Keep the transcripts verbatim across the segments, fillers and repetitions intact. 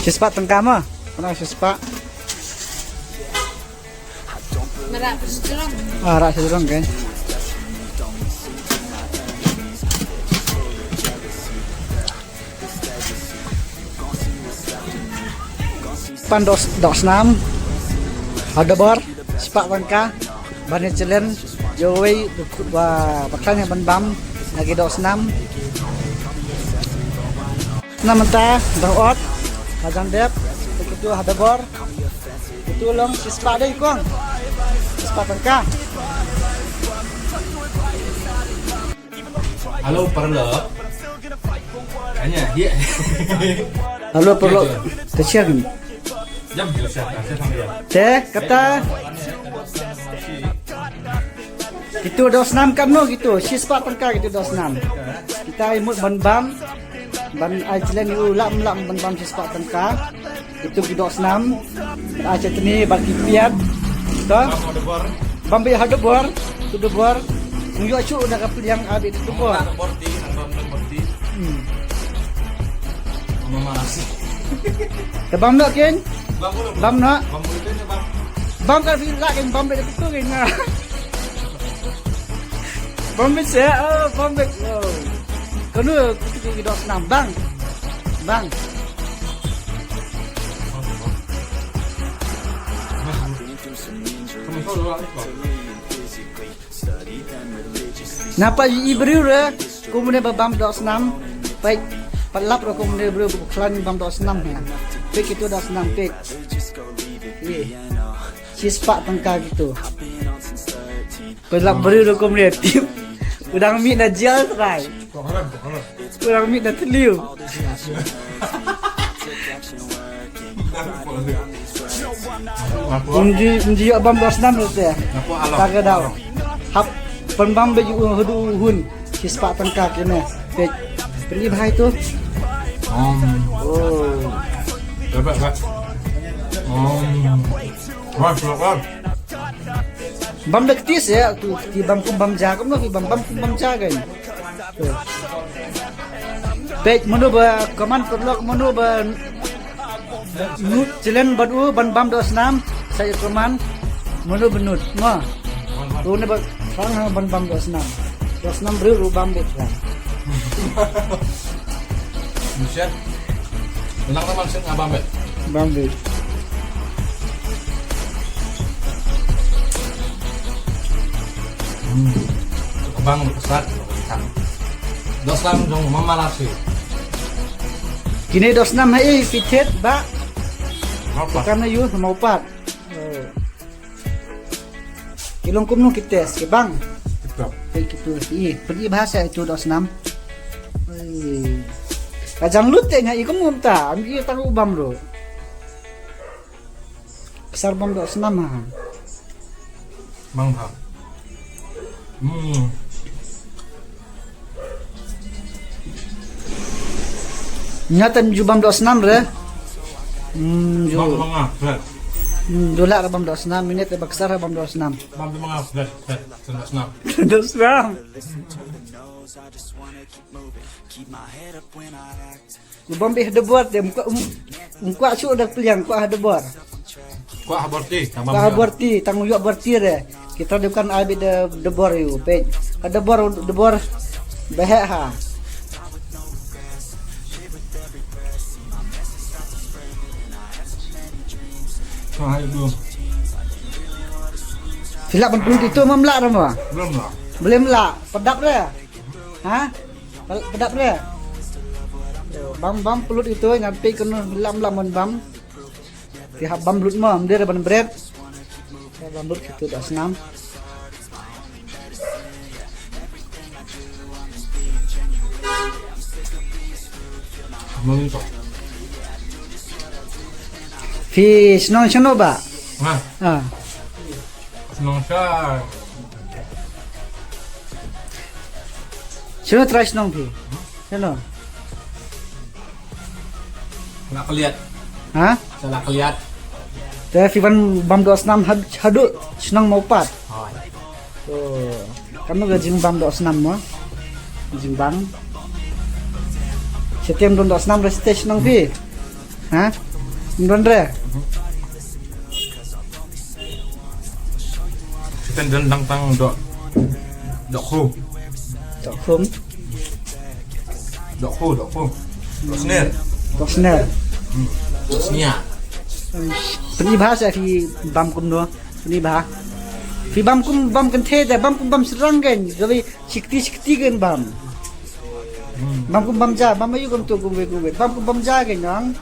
Shispah tyngka mo. Kano shispah? Nara sejrong. Ah, nara sejrong kan. Pan dok, dok snam. Hadabor. Shispah tyngka. Ban ïa challenge ïa uwei ba, ba khlaiñ ban bam na ki dok snam. Namar ta dang ot ka jan dep. Kitu hadabor. Kitu long shispah dei kong. Shispah tyngka. Halo paralok. Hanya dia. Halo paralok. Kesian. Jam dia siapa? Siapa dia? Te kata kitu dok snam kamno kitu, shispah tyngka kitu dok snam. Kita imut ban bam, ban ai challenge u lam lam ban bam shispah tyngka. Kitu ki dok snam. Ai chutney bad ki piat. To. Bam bit hadabor. Tu debor. Ngi ïoh chu da ka pliang abit debor. Hmm. Te bam noh kin? Bam noh. Bam ka fi la kin bam bit tu kin na. Bam bit se, oh, bam bit. Oh. Kanu kutu ki dok snam bang. Bang. Napa i briew re kumne ba bam dok snam. Peit pat lap re kumne briew ba khlaiñ bam dok snam ha. Peit kitu dok snam peit. Shispah tyngka kitu. Pat lap briew re kumne tip. U dang mih na jail trai. U dang mih na tliu. Unji unji ïa bam dok snam te. Ta ka daw. Hap pynbam bad u hudu hun. Shispah tyngka kine. Peit. Pynbam bha itu. Om. Oh. Dapat, Pak. Om. Wah, wah, wah. Bam da kti se, tu kti bam kum bam ja, kum no ki bam bam kum bam ja kan. Peit mano ba comment paralok mano ba nud challenge bad u ban bam dok snam sa ïa comment mano ba nud ma. Tu ne ba sang ha ban bam dok snam. Dok snam briew ruh bam beit kan. Buset. Tenang teman sih ngabam bet. Bam beit. Hmm. Bang pesat. Dok snam jong mama lasi. Kine dok snam hai pitet ba. Apa? Bukan ayu sama upat. Oh. Ki long kumno ki test ki bang. Kitu. Peit kitu i peit i bha sa itu dok snam. Ei. Ka jang lut te nga i kum ngam ta am i tang u bam ruh. Ksar bam dok snam ha. Mang ha. Hmm. Nga tan ju bam dok snam re. Hmm, ju. Bam dok snam, flat. Hmm, ju lah bam dok snam, minit ba ksar bam dok snam. Bam dok snam, flat, flat, dok snam. Dok snam. Lu bam bih debor te, um, um, um kwah shu da pliang, kwah debor. Kwah haborti, tang kwah haborti, tang yu haborti re. Kita dukan abi de debor yu, pej. Ka debor, debor behek ha. Phi lah ban pynlut itu ma, em lah re ma? Belum lah. Belum lah. Pedap re. Ha? Pedap re. Bam, bam pynlut itu, ngan peit kano lah em lah ban bam. Phi hap bam lut ma, em dei re ban bret. Bam lut itu da snam. Phi shnong shano ba? Ha. Shnong sha. Shano trai shnong phi? Shano? Lah Kaliat. Ha? Sa Lah Kaliat. Te phi wan bam doh snam haduh shnong Mawpat. Hooid. Kano ka jingbam doh snam mo? Jingbam. Sha tem don doh snam re sha shnong phi? Ha? Don re. Kita don tang tang dok dok khu. Dok khum. Dok khu, dok khu. Dok sner. Dok sner. Hmm. Dok snia. Pynibha sa phi bam kumno. Pynibha. Phi bam kum bam kynthei de bam kum bam syrang gen. Gawi sikti sikti gen bam. Bam kum bam ja, bam ayu kum tu kum we kum we. Bam kum bam ja gen nang.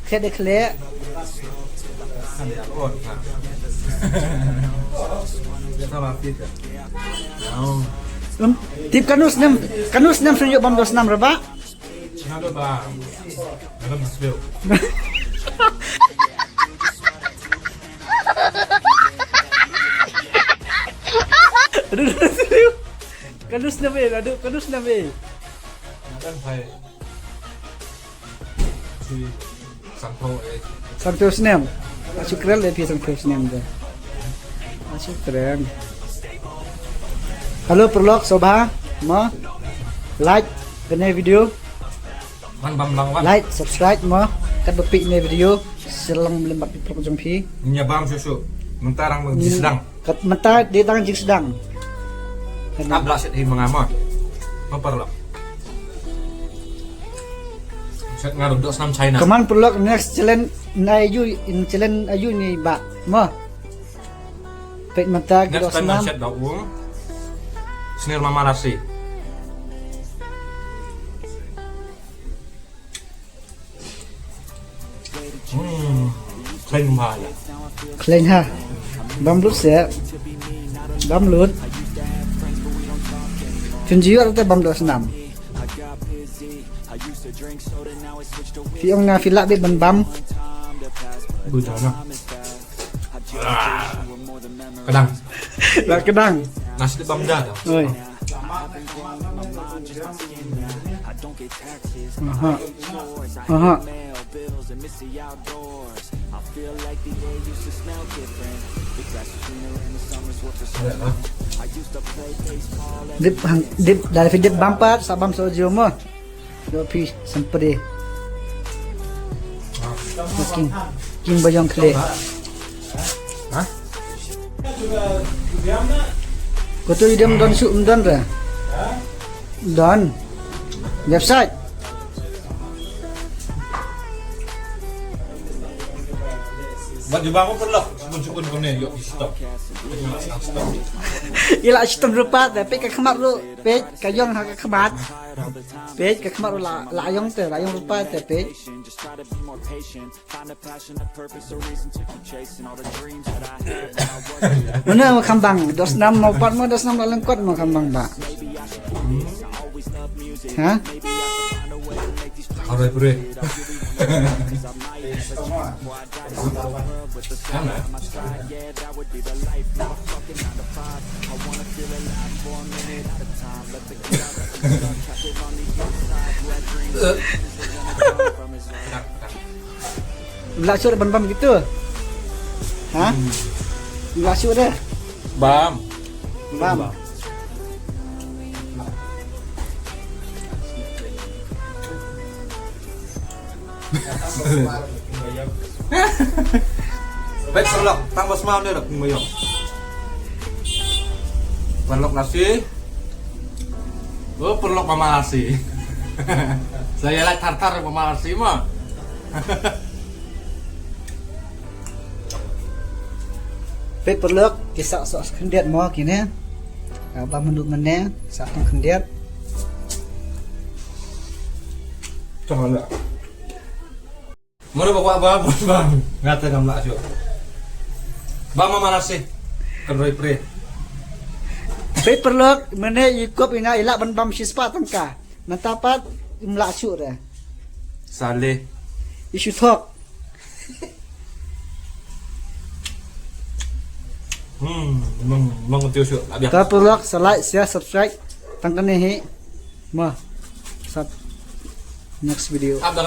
Khe de khle. Tip kanus nem, kanus nem sun yuk bam dos nam raba. Halo ba. Halo Mas Bill. Aduh, aduh, aduh. Kanus nam eh, aduh, kanus nam eh. Makan hai. Si Sangtho eh. Sangtho snem. Asu kren le phi sangtho snem de. Asu kren. Halo paralok sobha mo. Like kane video. Wan bam lang wan. Like, subscribe mo. Kat ba pik ne video. Selang melimbat di paralok jong phi. Nya bam susu. Mentah rang bang jisdang. Kat mentah di dang jisdang. Kat bla set hi mengama. Mo paralok. Set ngaruh dok senam China. Kaman paralok next challenge na ayu in challenge ayu ni ba. Mo. Pek mentah dok senam. Next time set dok um. Snir mama rasi. Hmm. Khlaiñ bha ïa. Khlaiñ ha. Bam lut se. Bam lut. Phin jior te bam dos nam. Phi ong nga phi lah bit ban bam. Bu jana. Kedang. Lah kedang. Nasi bam dah. Oi. Aha. Aha. Dip hang dip dari dip bampat sabam sojo mo. Dopi sempede. King, king bayong kle. Hah? Koto idem don su don ra. Don. Website. Ba jubah ko perlu. Sukun sukun kone yok di stop. Ila sitom rupa tapi ka khmat ru pe ka yong ha ka khmat. Peit ka khmat la la ayong te la ayong rupa te peit. Mana ma khambang dos nam ma pat ma dos nam la lengkot ma khambang ba. Ha? Arai pure. Lah sure ban bam gitu. Ha? Lah sure deh. Bam. Bam. Baik, paralok, tang bas mam dia dah pengbayang. Paralok nasi. Oh, paralok mama nasi. Saya lah tartar mama nasi mah. Peit paralok ki sa sa khyndiat mo kine. Ba myndu mynne sa tang khyndiat. Tang la. Mano ba ba ba ba ngata ngam la shu. Ba ma mana sih. Kan roi pre. Peit paralok mynne i kop ina ila ban bam shispa tangka. Nata pat im la shu re. Saleh. Isu thok. Hmm, mong mong tio shu. Abia. Ta paralok sa like, share, subscribe. Tang kane hi. Ma. Sat. Next video. Abda